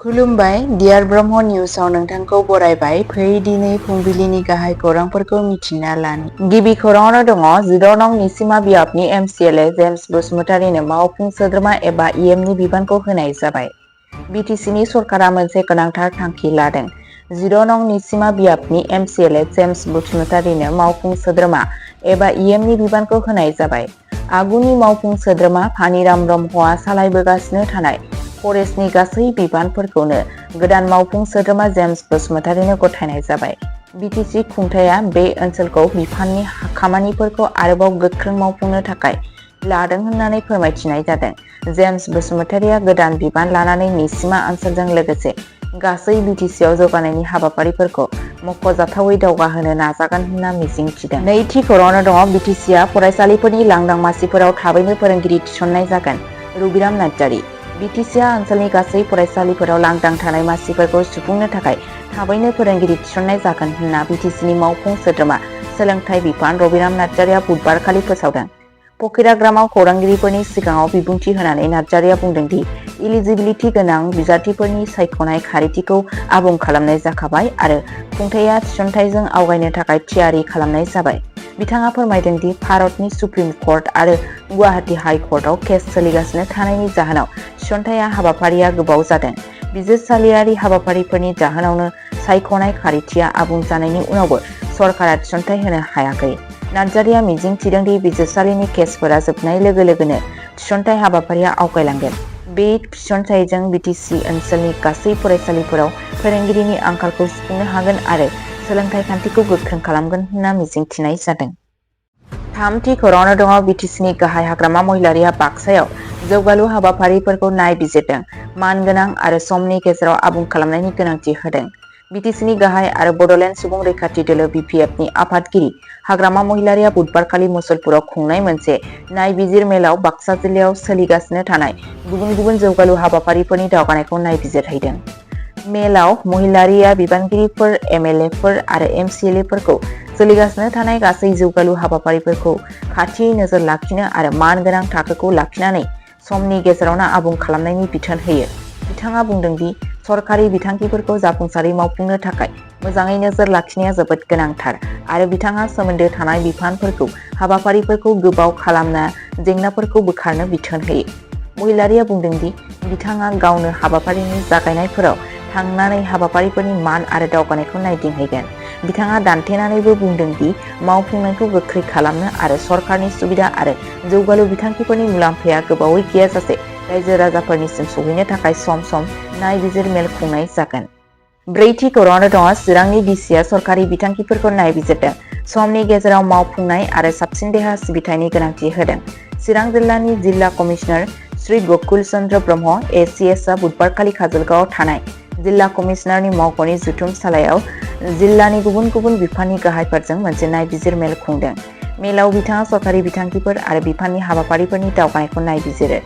खुलुमबाय डियार ब्रह्म निउसाव नोंथांखौ बरायबाय। फै दिनै फुंबिलिनि गाहाय खौरांफोरखौ मिथिना लानि। गिबि खौराङावनो दङ 14 नं निसिमा बियाबनि MCLA जेम्स बसुमतारीनो मावफुं सोद्रोमा एबा EMनि बिबानखौ होनाय जाबाय। BTCनि सरकारा मोनसे गोनांथार थांखि लादों। 14 नं निसिमा बियाबनि MCLA जेम्स बसुमतारीनो मावफुं सोद्रोमा एबा EMनि बिबानखौ होनाय जाबाय। आगुनि मावफुं सोद्रोमा फानिराम ब्रह्मआ सालायबोगासिनो थानाय फरेस्टनि गासै बिबानफोरखौनो गोदान मावफुं सोद्रोमा जेम्स बसुमतारीनो गथायनाय जाबाय। BTC खुंथाया बे ओनसोलखौ बिफाननि खामानिफोरखौ आरोबाव गोख्रों मावफुंनो थाखाय लादों होननानै फोरमायथिनाय जादों। जेम्स बसुमतारीया गोदान बिबान लानानै निसिमा ओनसोलजों लोगोसे गासै BTCआव जौगानायनि हाबाफारिफोरखौ मख'जाथावै दावगाहोनो नाजागोन होनना मिजिंथिदों। नैथि खौराङावनो दङ BTCआ फरायसालिफोरनि लांदां मासिफोराव थाबैनो फोरोंगिरि थिसननाय जागोन। रबिराम नार्जारि BTCआ ओनसोलनि गासै फरायसालिफोराव लांदां थानाय मासिफोरखौ सुफुंनो थाखाय थाबैनो फोरोंगिरि थिसननाय जागोन होनना BTCनि मावफुं सोद्रोमा सोलोंथाइ बिफान रबिराम नार्जारिया बुधबारखालि फोसावदों। फकिराग्रामाव खौरांगिरिफोरनि सिगाङाव बिबुंथि होनानै नार्जारिया बुंदों दि इलिजिबिलिटि गोनां बिजाथिफोरनि सायख'नाय खारिथिखौ आबुं खालामनाय जाखाबाय आरो खुंथाया थिसनथाइजों आवगायनो थाखाय थियारि खालामनाय जाबाय। बिथाङा फोरमायदों दि भारतनि सुप्रिम कर्ट आरो गुवाहाटी हाइ कर्टआव केस सोलिगासिनो थानायनि जाहोनाव थिसनथाइया हाबाफारिया गोबाव जादों। बिजिरसालियारि हाबाफारिफोरनि जाहोनावनो सायख'नाय खारिथिया आबुं जानायनि उनावबो सरकारा थिसनथाइ होनो हायाखै। नार्जारिया मिजिंथिदों दि बिजिरसालिनि केसफोरा जोबनाय लोगो लोगोनो थिसनथाइ हाबाफारिया आवगायलांगोन। बे थिसनथाइजों BTC ओनसोलनि गासै फरायसालिफोराव फोरोंगिरिनि आंखालखौ सुफुंनो हागोन आरो सोलोंथाइ खान्थिखौ गोख्रों खालामगोन होनना मिजिंथिनाय जादों। थामथि खौराङावनो दङ BTCनि गाहाय हाग्रामा महिलारिया बाक्सायाव जौगालु हाबाफारिफोरखौ नायबिजिरदों। मानगोनां आरो समनि गेजेराव आबुं खालामनायनि गोनांथि होदों। BTCनि गाहाय आरो बड'लेण्ड सुबुं रैखाथि दोलो BPFनि आफादगिरि हाग्रामा महिलारिया बुधबारखालि मुसलपुराव खुंनाय मोनसे नायबिजिर मेलाव बाक्सा जिल्लायाव सोलिगासिनो थानाय गुबुन गुबुन जौगालु हाबाफारिफोरनि दावगानायखौ नायबिजिरहैदों। मेलाव महिलारिया बिबानगिरिफोर MLAफोर आरो MCLAफोरखौ सोलिगासिनो थानाय गासै जौगालु हाबाफारिफोरखौ खाथियै नोजोर लाखिनो आरो मानगोनां थाखोखौ लाखिनानै समनि गेजेरावनो आबुं खालामनायनि बिथोन होयो। बिथाङा बुंदों दि सरकारि बिथांखिफोरखौ जाफुंसारै मावफुंनो थाखाय मोजाङै नोजोर लाखिनाया जोबोद गोनांथार आरो बिथाङा सोमोन्दो थानाय बिफानफोरखौ हाबाफारिफोरखौ गोबाव खालामना जेंनाफोरखौ बोखारनो बिथोन होयो। महिलारिया बुंदों दि बिथाङा गावनो हाबाफारिनि जागायनायफोराव थांनानै हाबाफारिफोरनि मान आरो दावगानायखौ नायदिंहैगोन। बिथाङा दान्थेनानैबो बुंदों दि मावफुंनायखौ गोख्रै खालामनो आरो सरकारनि सुबिदा आरो जौगालु बिथांखिफोरनि मुलाम्फाया गोबावै गैयाजासे रायजो राजाफोरनिसिम सौहैनो थाखाय सम सम नायबिजिर मेल खुंनाय जागोन। ब्रैथि खौराङावनो दङ चिरांनि DCआ सरकारि बिथांखिफोरखौ नायबिजिरदों। समनि गेजेराव मावफुंनाय आरो साबसिन देहा सिबिथायनि गोनांथि होदों। चिरां जिल्लानि जिल्ला कमिशनार श्री गकुल चन्द्र ब्रह्म ACSआ बुधबारखालि काजलगावआव थानाय जिल्ला कमिशनारनि मावख'नि जुथुमसालियाव जिल्लानि गुबुन गुबुन बिफाननि गाहायफोरजों मोनसे नायबिजिर मेल खुंदों। मेलाव बिथाङा सरकारि बिथांखिफोर आरो बिफाननि हाबाफारिफोरनि दावगानायखौ नायबिजिरो।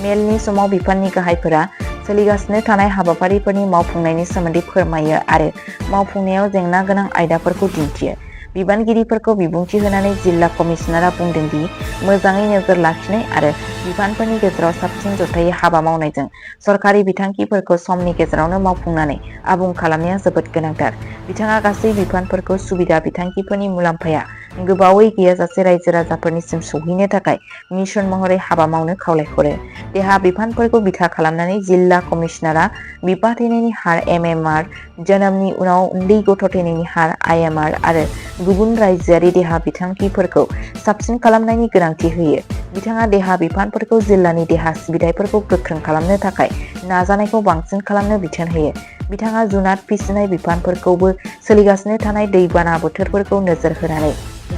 मेलनि समाव बिफाननि गाहायफोरा सोलिगासिनो थानाय हाबाफारिफोरनि मावफुंनायनि सोमोन्दै फोरमायो आरो मावफुंनायाव जेंना गोनां आयदाफोरखौ दिन्थियो। बिबानगिरिफोरखौ बिबुंथि होनानै जिल्ला कमिशनारआ बुंदों दि मोजाङै नोजोर लाखिनाय आरो बिफानफोरनि गेजेराव साबसिन जथायै हाबा मावनायजों सरकारि बिथांखिफोरखौ समनि गेजेरावनो मावफुंनानै आबुं खालामनाया जोबोद गोनांथार। बिथाङा गासै बिफानफोरखौ सुबिदा बिथांखिफोरनि मुलाम्फाया गोबावै गैयाजासे रायजो राजाफोरनिसिम सौहैनो थाखाय मिशन महरै हाबा मावनो खावलायहरो। देहा बिफानफोरखौ बिथा खालामनानै जिल्ला कमिशनारआ बिफा थैनायनि हार MMR, जोनोमनि उनाव उन्दै गथ' थैनायनि हार IMR आरो गुबुन रायजोआरि देहा बिथांखिफोरखौ साबसिन खालामनायनि गोनांथि होयो। बिथाङा देहा बिफानफोरखौ जिल्लानि देहा सिबिथायफोरखौ गोख्रों खालामनो थाखाय नाजानायखौ बांसिन खालामनो बिथोन होयो। बिथाङा जुनार फिसिनाय बिफानफोरखौबो सोलिगासिनो थानाय दैबाना बोथोरफोरखौ नोजोर होनानै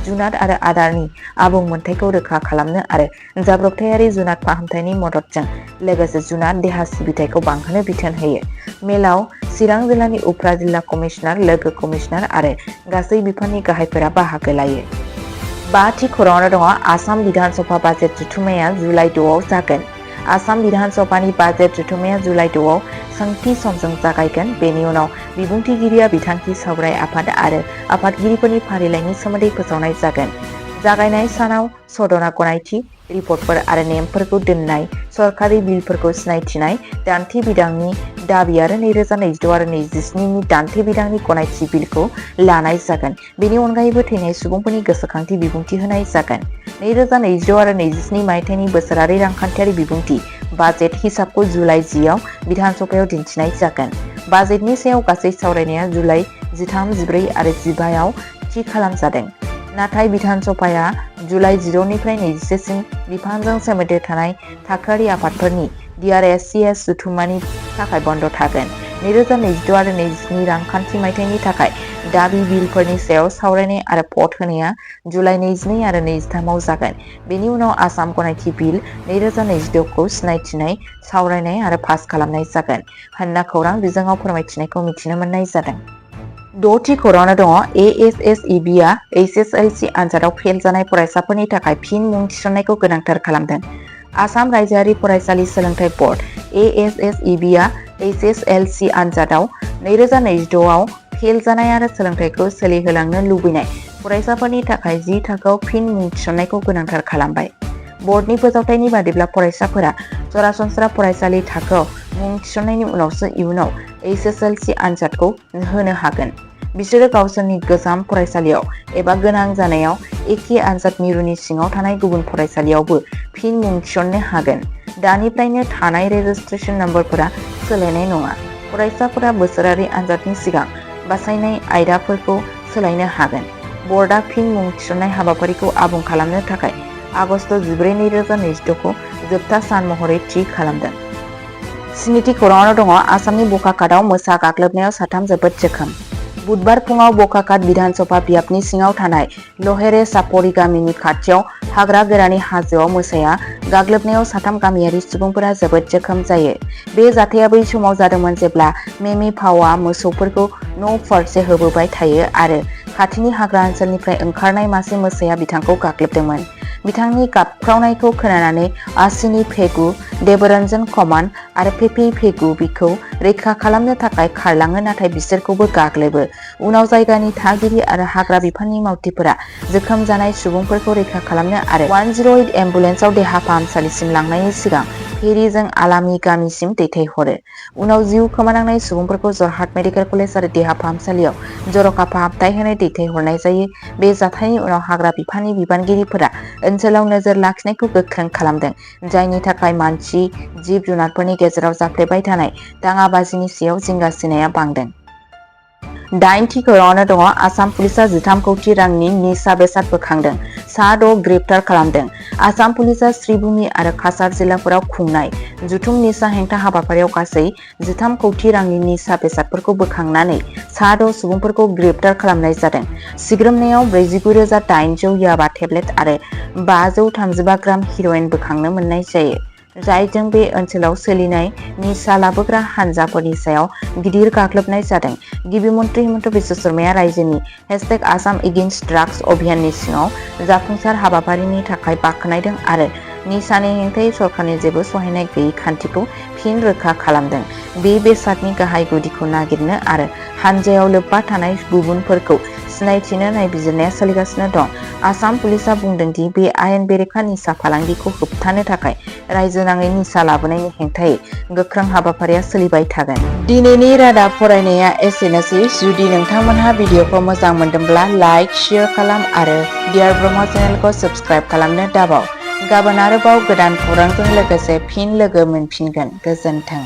जुनार आरो आदारनि आबुं मोनथायखौ रोखा खालामनो आरो जाब्रबथायारि जुनार फाहामथायनि मददजों लोगोसे जुनार देहा सिबिथायखौ बांहोनो बिथोन होयो। मेलाव चिरां जिल्लानि उफ्रा जिल्ला कमिशनार, लोगो कमिशनार आरो गासै बिफाननि गाहायफोरा बाहागो लायो। बाथि खौराङावनो दङ आसाम बिधान सभा बाजेट जथुम्माया जुलाइ 6आव जागोन। आसाम बिधान सभानि बाजेट जथुम्माया जुलाइ 6आव सोंथि समजों जागायगोन। बेनि उनाव बिबुंथिगिरिया बिथांखि सावराय आफाद आरो आफादगिरिफोरनि फारिलाइनि सोमोन्दै फोसावनाय जागोन। जागायनाय सानाव सदना गनायथि रिपर्टफोर आरो नेमफोरखौ दोननाय सरकारि बिलफोरखौ सिनायथिनाय दान्थे बिदांनि दाबि आरो 2022 आरो 27 नि दान्थे बिदांनि गनायथि बिलखौ लानाय जागोन। बेनि अनगायैबो थैनाय सुबुंफोरनि गोसोखांथि बिबुंथि होनाय जागोन। 2022 आरो 27 मायथाइनि बोसोरारि रांखान्थियारि बिबुंथि बाजेट हिसाबखौ जुलाइ 10 आव बिधान सभायाव दिन्थिनाय जागोन। बाजेटनि सायाव गासै सावरायनाया जुलाइ 13, 14 आरो 15 आव थि खालामजादों। नाथाय बिधान सभाया जुलाइ 16 निफ्राय 21 सिम बिफानजों सोमोन्दो थानाय थाखोआरि आफादफोरनि DRSCS जथुम्मानि थाखाय बन्द थागोन। 2022 आरो 27 रांखान्थि मायथाइनि थाखाय दाबि बिलफोरनि सायाव सावरायनाय आरो भट होनाया जुलाइ 22 आरो 23 आव जागोन। बेनि उनाव आसाम गनायथि बिल 2026 खौ सिनायथिनाय, सावरायनाय आरो पास खालामनाय जागोन होनना खौरां बिजोङाव फोरमायथिनायखौ मिथिनो मोननाय जादों। द'थि खौराङाव दङ ASSEB आ HSLC आनजादाव फेल जानाय फरायसाफोरनि थाखाय फिन मुं थिसननायखौ गोनांथार खालामदों। आसाम रायजोआरि फरायसालि सोलोंथाइ बर्ड ASSEB आ HSLC आनजादाव 2022 आव फेल जानाय आरो सोलोंथाइखौ सोलिहोलांनो लुबैनाय फरायसाफोरनि थाखाय 10 थाखोआव फिन मुं थिसननायखौ गोनांथार खालामबाय। बर्डनि फोसावथायनि बादिब्ला फरायसाफोरा सरासनस्रा फरायसालि थाखोआव मुं थिसननायनि उनावसो इयुनाव HSLC आनजादखौ होनो हागोन। बिसोरो गावसोरनि गोजाम फरायसालियाव एबा गोनां जानायाव एखे आनजाद मिरुनि सिङाव थानाय गुबुन फरायसालियावबो फिन मुं थिसननो हागोन। दानिफ्रायनो थानाय रेजिस्ट्रेशन नम्बरफोरा सोलायनाय नङा। फरायसाफोरा बोसोरारि आनजादनि सिगां बासायनाय आयदाफोरखौ सोलायनो हागोन। बर्डआ फिन मुं थिसननाय हाबाफारिखौ आबुं खालामनो थाखाय आगस्त 14, 2022 खौ जोबथा सान महरै थि खालामदों। स्निथि खौराङाव दङ आसामनि बकाखातआव मोसा गाग्लोबनायाव 3 जोबोद जोखोम। बुधबार फुङाव बकाखात बिधान सभा बियाबनि सिङाव थानाय लहेरे सापरि गामिनि खाथियाव हाग्रा गोरानि हाजोआव मोसाया गाग्लोबनायाव 3 गामियारि सुबुंफोरा जोबोद जोखोम जायो। बे जाथाया बै समाव जादोंमोन जेब्ला मेमे फावआ मोसौफोरखौ न' फारसे होबोबाय थायो आरो खाथिनि हाग्रा ओनसोलनिफ्राय ओंखारनाय मासे मोसाया बिथांखौ गाग्लोबदोंमोन। बिथांनि गाबख्रावनायखौ खोनानानै आसिनि फेगु, देबरन्जन कमान आरो पेपे फेगु बिखौ रैखा खालामनो थाखाय खारलाङो नाथाय बिसोरखौबो गाग्लोबो। उनाव जायगानि थागिरि आरो हाग्रा बिफाननि मावथिफोरा जोखोम जानाय सुबुंफोरखौ रैखा खालामनो आरो 108 एम्बुलेन्सआव देहा फाहामसालिसिम लांनायनि सिगां फेरिजों आलामि गामिसिम दैथायहरो। उनाव जिउ खोमानांनाय सुबुंफोरखौ जरहाट मेडिकेल कलेज आरो देहा फाहामसालियाव जर'खा फाहामथाय होनो दैथायहरनाय जायो। बे जाथायनि उनाव हाग्रा बिफाननि बिबानगिरिफोरा ओनसोलाव नोजोर लाखिनायखौ गोख्रों खालामदों, जायनि थाखाय मानसि, जिब जुनारफोरनि गेजेराव जाफ्लेबाय थानाय दाङाबाजिनि सायाव जिंगासिनाया बांदों। 8थि खौराङाव दङ आसाम पुलिसआ 13 कौटि रांनि निसा बेसाद बोखांदों, 6 ग्रेप्तार खालामदों। आसाम पुलिसआ श्रीभूमि आरो काछार जिल्लाफोराव खुंनाय जुथुम निसा हेंथा हाबाफारियाव गासै 13 कौटि रांनि निसा बेसादफोरखौ बोखांनानै 6 सुबुंफोरखौ ग्रेप्तार खालामनाय जादों। सिग्रोमनायाव 49,800 याबा टेब्लेट आरो 535 ग्राम हेर'इन बोखांनो मोननाय जायो, जायजों बे ओनसोलाव सोलिनाय निसा लाबोग्रा हानजाफोरनि सायाव गिदिर गाग्लोबनाय जादों। गिबि मन्थ्रि हिमन्त बिश्व शर्माया रायजोनि #आसाम एगेइन्स्ट ड्राग्स अभियाननि सिङाव जाफुंसार हाबाफारिनि थाखाय बाख्नायदों आरो निसानि हेंथायै सरकारनि जेबो सहायनाय गैयै खान्थिखौ फिन रोखा खालामदों। बे बेसादनि गाहाय गुदिखौ नागिरनो आरो हानजायाव लोब्बा थानाय गुबुनफोरखौ सिनायथिनो नायबिजिरनाया सोलिगासिनो दं। आसाम पुलिसआ बुंदों दि बे आयेन बेरेखा निसा फालांगिखौ होबथानो थाखाय रायजोनाङै निसा लाबोनायनि हेंथायै गोख्रों हाबाफारिया सोलिबाय थागोन। दिनैनि रादाब फरायनाया एसेनोसै। जुदि नोंथांमोनहा भिडिअखौ मोजां मोनदोंब्ला लाइक, शेयार खालाम आरो डियार ब्रह्म चेनेलखौ साबस्क्राइब खालामनो दाबाव। गाबोन आरोबाव गोदान खौरांजों लोगोसे फिन लोगो मोनफिनगोन। गोजोन्थों।